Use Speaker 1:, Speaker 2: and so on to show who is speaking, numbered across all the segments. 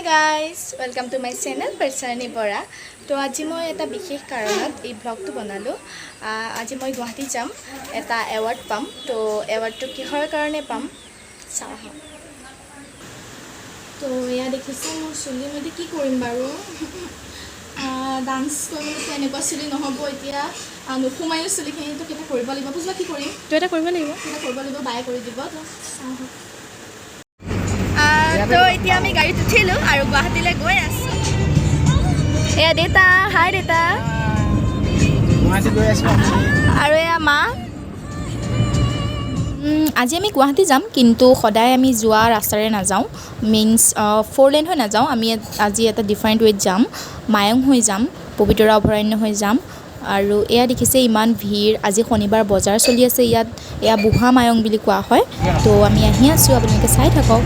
Speaker 1: Guys, welcome to my channel Pracharani Bora. তো আজি মই এটা বিশেষ কাৰণত এই ব্লগটো বনালোঁ। আজি মই গুৱাহাটী যাম, এটা এৱাৰ্ড পাম। তো এৱাৰ্ডটো কিহৰ কাৰণে পাম চাওঁ আহক। তো এয়া দেখিছে মোৰ চুলি। মই এতিয়া কি কৰিম বাৰু? ডান্স কৰিবলৈতো এনেকুৱা চুলি নহ'ব এতিয়া। নোসোমায়ো চুলিখিনি। তো কিবা কৰিব লাগিব। বুজিলা, কি কৰিম?
Speaker 2: কিবা এটা কৰিব লাগিব।
Speaker 1: কিবা কৰিব লাগিব, বায়ে কৰি দিব। তো চাওঁ আহক। তো এতিয়া আমি গাড়ীত উঠিলোঁ আৰু গুৱাহাটীলৈ গৈ আছোঁ। এয়া দেউতা, হাই দেউতা।
Speaker 3: গুৱাহাটী গৈ আছোঁ আমি।
Speaker 1: আৰু এয়া মা।
Speaker 2: আজি আমি গুৱাহাটী যাম, কিন্তু সদায় আমি যোৱা ৰাস্তাৰে নাযাওঁ, মিনছ ফ'ৰ লেন হৈ নাযাওঁ। আমি আজি এটা ডিফাৰেণ্ট ৱেত যাম, মায়ং হৈ যাম, পবিতৰা অভয়াৰণ্য হৈ যাম। আৰু এয়া দেখিছে ইমান ভিৰ, আজি শনিবাৰ, বজাৰ চলি আছে ইয়াত। এয়া বুঢ়া মায়ং বুলি কোৱা হয়। তো আমি আহি আছোঁ, আপোনালোকে চাই থাকক।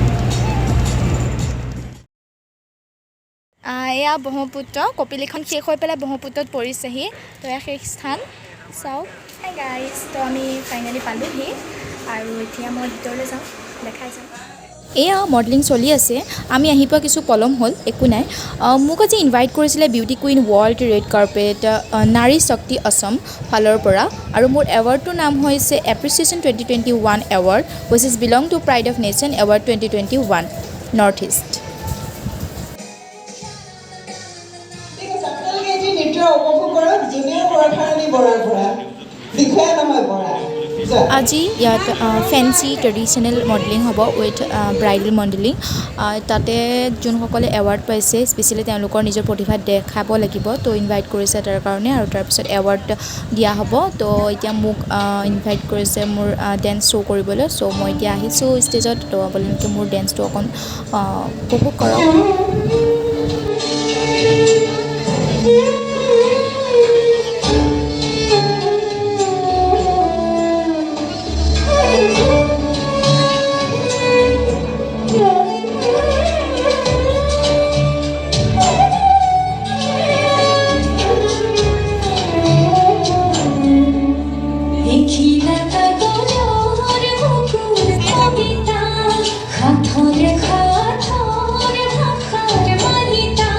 Speaker 1: এয়া ব্ৰহ্মপুত্ৰ, কপিলিখন শেষ হৈ পেলাই ব্ৰহ্মপুত্ৰত পৰিছেহি। তো এয়া শেষ স্থান, চাওক। হাই গাইজ, তো আমি ফাইনেলি পালোহি আৰু এতিয়া মই ভিতৰলৈ যাওঁ, দেখাই যাম।
Speaker 2: এয়া মডেলিং চলি আছে। আমি আহি পোৱা কিছু পলম হ'ল, একো নাই। মোক আজি ইনভাইট কৰিছিলে Beauty Queen World Red Carpet নাৰী শক্তি অসম ফালৰ পৰা আৰু মোৰ এৱাৰ্ডটোৰ নাম হৈছে Appreciation 2021 Award, which is belong to Pride of Nation Award 2021 North East.
Speaker 4: ঠিক আছে, আপোনালোকে এটি নৃত্য উপভোগ কৰক জুনিয়ৰ বৰষাৰাণী বৰাৰ পৰা। বিষয়া নহয়, বৰা। যোৱা।
Speaker 2: আজি ইয়াত ফেঞ্চি ট্ৰেডিশ্যনেল মডেলিং হ'ব উইথ ব্ৰাইডেল মডেলিং। তাতে যোনসকলে এৱাৰ্ড পাইছে, স্পেচিয়েলি তেওঁলোকৰ নিজৰ প্ৰতিভা দেখাব লাগিব। তো ইনভাইট কৰিছে তাৰ কাৰণে আৰু তাৰপিছত এৱাৰ্ড দিয়া হ'ব। তো এতিয়া মোক ইনভাইট কৰিছে মোৰ ডেন্স শ্ব' কৰিবলৈ। চ' মই এতিয়া আহিছোঁ ষ্টেজত। তো আপোনালোকে মোৰ ডেন্সটো অকণ উপভোগ কৰক।
Speaker 5: দেখিলা কাগজৰ বুকুৰ কবিতা, সাঁথৰে সাঁথৰ ভাষাৰ মালিতা,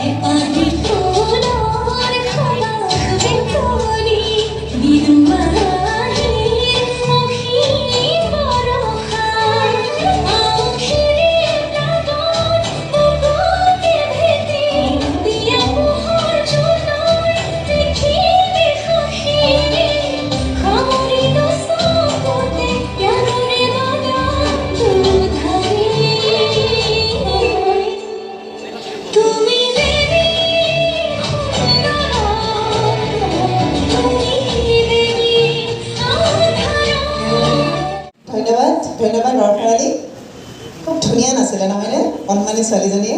Speaker 5: এপাহি ফুলৰ সুবাস বুটলি, বিৰুৱাহীৰ অসীম বৰষা, আউসীৰ প্ৰাগত বুকুতে ভেটি দিয়া পোহৰ জোনৰ দেখিলে হাঁহি, সামৰিলো চকুতে জ্ঞানৰে বাগান দুধাৰি। তুমি দেৱী সুন্দৰ, তুমি দেৱী আধাৰ।
Speaker 4: ধন্যবাদ, ধন্যবাদ বৰষাৰাণী। খুব ধুনীয়া নাছিলে নহয়নে কণমানি ছোৱালীজনীয়ে?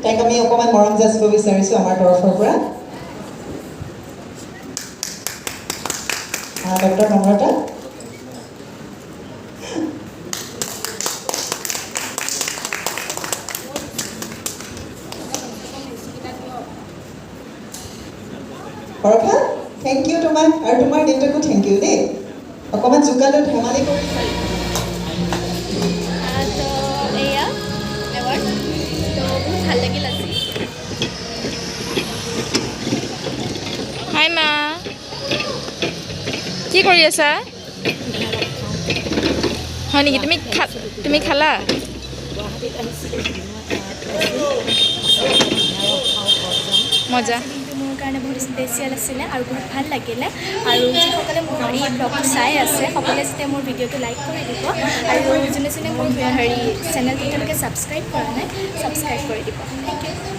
Speaker 4: তাইক আমি অকণমান মৰম যাচিব বিচাৰিছোঁ আমাৰ তৰফৰ পৰা। ডক্টৰ নম্ৰতা। বৰষা, thank U তোমাক আৰু তোমাৰ দেউতাকো thank U দেই। অকণমান জোকালো, ধেমালি কৰি।
Speaker 1: তো এয়া এৱাৰ্ড। তো বহুত ভাল লাগিল আজি।
Speaker 2: হাই মা, কি কৰি আছা? হয় নেকি? তুমি খালা? মজা।
Speaker 1: দিনটো মোৰ কাৰণে বহুত স্পেচিয়েল আছিলে আৰু বহুত ভাল লাগিলে। আৰু যিসকলে মোৰ এই ব্লগটো চাই আছে, সকলোৱে যাতে মোৰ ভিডিঅ'টো লাইক কৰি দিব আৰু যোনে যোনে মোৰ হেৰি চেনেলটো এতিয়ালৈকে ছাবস্ক্ৰাইব কৰা নাই, ছাবস্ক্ৰাইব কৰি দিব। Thank U.